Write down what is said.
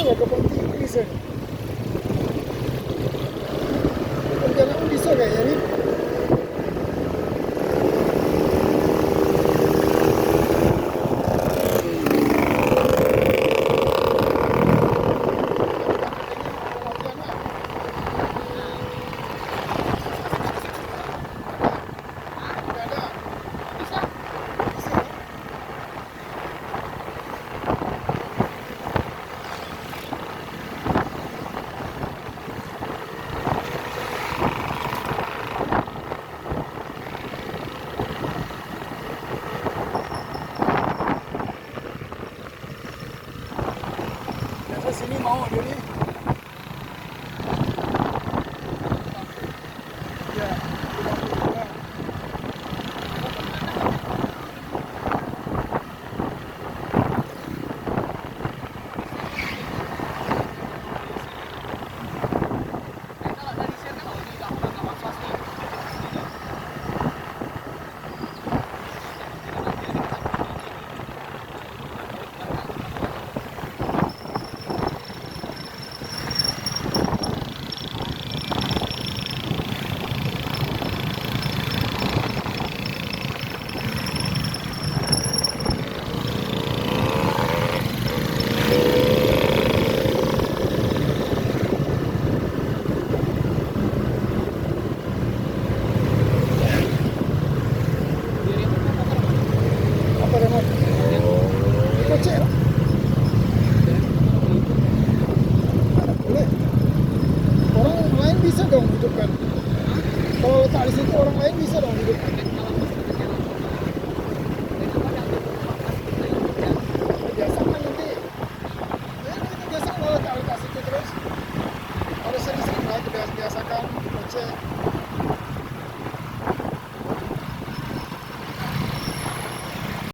bisa ke Ponti bisa. Perjalanan bisa kayaknya nih. Biasa sini mau dia nih. Ya, apa remote? Kocek lah. Mana boleh. Orang lain bisa dong hidupkan. Kalau letak di situ orang lain bisa dong hidupkan. Biasakan nanti. Ya kita biasakan kalau letak situ terus. Harus sering-sering lah biasakan kocek.